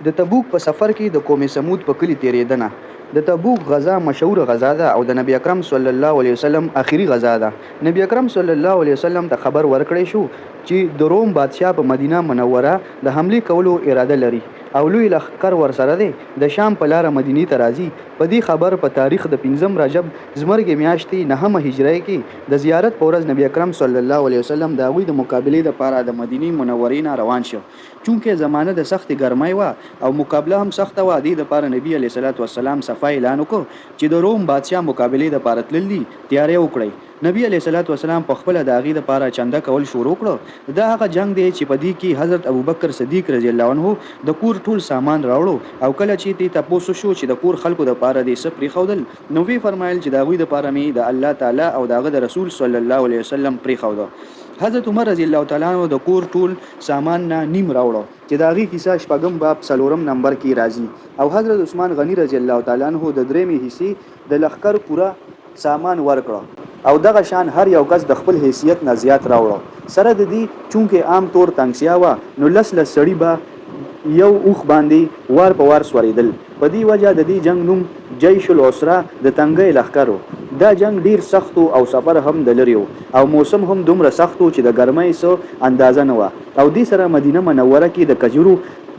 د تبوک په سفر کې د قوم ثمود په کلي تېرېدنه. د تبوک غزا مشهوره غزا ده او د نبي اکرم صلی الله علیه وسلم اخري غزا ده. نبي اکرم صلی الله علیه وسلم ته خبر ورکړی شو چې د روم بادشاه په مدینه منوره د حملې کولو اراده لري او لوی لښکر ورسره دی، د شام په لاره مدینې ته راځي. په دې خبر په تاریخ د پنځم رجب زمرګې میاشتې نهمه هجرۍ کې د زیارت په ورځ نبي اکرم صلی الله علیه وسلم د هغوی د مقابلې لپاره د مدینې منورې نه روان شو. چونکه زمانه د سختې ګرمۍ وه او مقابله هم سخته وه، دې دپاره نبي عليه الصلوة والسلام صفا اعلان وکړ چې د روم بادشاه مقابلې دپاره تلل دي، تیاری وکړئ. نبي عليه الصلوة والسلام پخپله د هغې دپاره چنده کول شروع کړه. دا هغه جنګ دی چې په دې کې حضرت ابوبکر صدیق رضی الله عنه د کور ټول سامان راوړو او کله چې ترې تپوس وشو چې د کور خلکو دپاره دې څه پرېښودل نو وې فرمایل چې د هغوی دپاره مې د الله تعالی او د هغه د رسول صلی الله علیه وسلم پرېښوده. حضرت عمر رضی الله تعالی عنه د کور ټول سامان نه نیم راوړو چې د هغې کیسه شپږم باب څلورم نمبر کې راځي او حضرت عثمان غني رضی الله تعالی عنه د دریمې حصې د لښکر پوره سامان ورکړو او دغه شان هر یو کس د خپل حیثیت نه زیات راوړو سره د دې چونکه عام طور تنګسیا وه نو لس لس سړي به یو اوښ باندې وار په وار سوریدل په دې وجه د دې جنګ نوم جیش العسره د تنګۍ لښکر و. دا جنګ ډېر سخت و او سفر هم د لرې و او موسم هم دومره سخت و چې د ګرمۍ څه اندازه نه وه او دې سره مدینه منوره کې د کجورو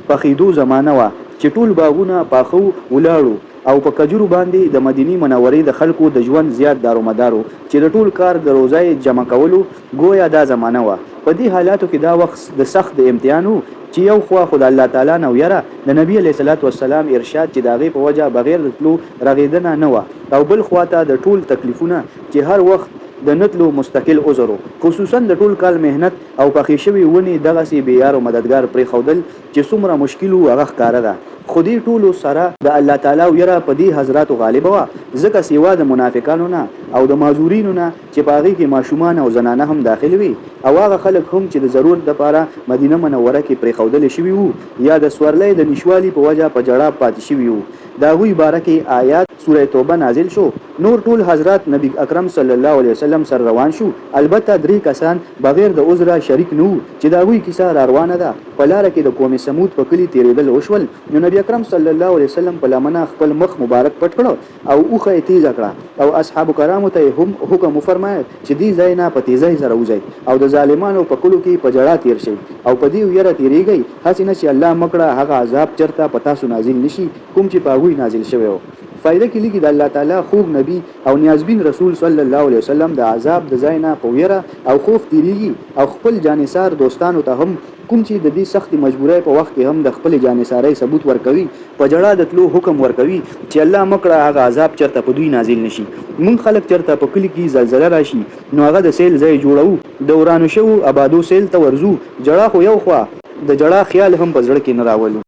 پخېدو زمانه وه چې ټول باغونه پاخه وو ولاړ وو او په کجورو باندې د مدینې منورې د خلکو د ژوند زیات دارومدار و چې د ټول کار د روزۍ جمع کولو ګویا دا زمانه وه. په دې حالاتو کې دا وخت د سخت د امتحان و چې یو خوا خو د الله تعالی نه ویره، د نبي علیه الصلوة والسلام ارشاد چې د هغې په وجه بغیر د تلو رغیدنه نه وه او بل خوا ته د ټول تکلیفونه چې هر وخت د نه تلو مستقل عذر و، خصوصاً د ټول کال محنت او پخې شوې ونې دغسې بې یار و مددګار پرېښودل چې څومره مشکل و هغه ښکاره ده خو دې ټولو سره د الله تعالی ویره په دې حضراتو غالبه وه ځکه سوا د منافقانو نه او د معذورینو نه چې په هغې کې ماشومان او زنانه هم داخل وې او هغه خلک هم چې د ضرورت لپاره مدینه منوره کې پرېښودل شوي وو یا د سورلۍ د نشوالي په وجه په ژړا پاتې شوي وو د هغوی باره کې آیات سوره توبه نازل شو. نور ټول حضرات نبي اکرم صلی الله علیه وسلم سره روان شو البته درې کسان بغیر د عذره شریک نه وو چې د هغوی کیسه راروانه ده. په لاره کې د قوم ثمود په کلي تېرېدل وشول نو نبي اکرم صلی الله علیه وسلم په لمنه خپل مخ مبارک پټ کړ او اوښه یې تیزه کړه او اصحابو کرامو ته یې هم حکم وفرمایه چې دې ځای نه په تیزۍ سره وځئ او د ظالمانو په کلو کې په ژړا تیر شئ او په دې ویره تیریږئ هسې نه چې الله مه کړه هغه عذاب چرته په تاسو نازل نه شي کوم چې په هغوی نازل شوی و. فائده کې لیکي، د الله تعالی خوږ نبي او نیازبین رسول صلی الله علیه وسلم د عذاب د ځای نه په ویره او خوف تیریږي او خپل جانثار دوستانو ته هم کوم چې د دې سختې مجبورۍ په وخت کې هم د خپلې جانثارۍ ثبوت ورکوي په ژړا د تلو حکم ورکوي چې الله مه کړه هغه عذاب چرته په دوی نازل نه شي. مونږ خلک چرته په کلي کې زلزله راشي نو هغه د سیل ځای جوړوو، د ورانو شوو ابادو سیل ته ورځو، ژړا خو یو خوا د ژړا خیال هم په زړه کې نه راولو.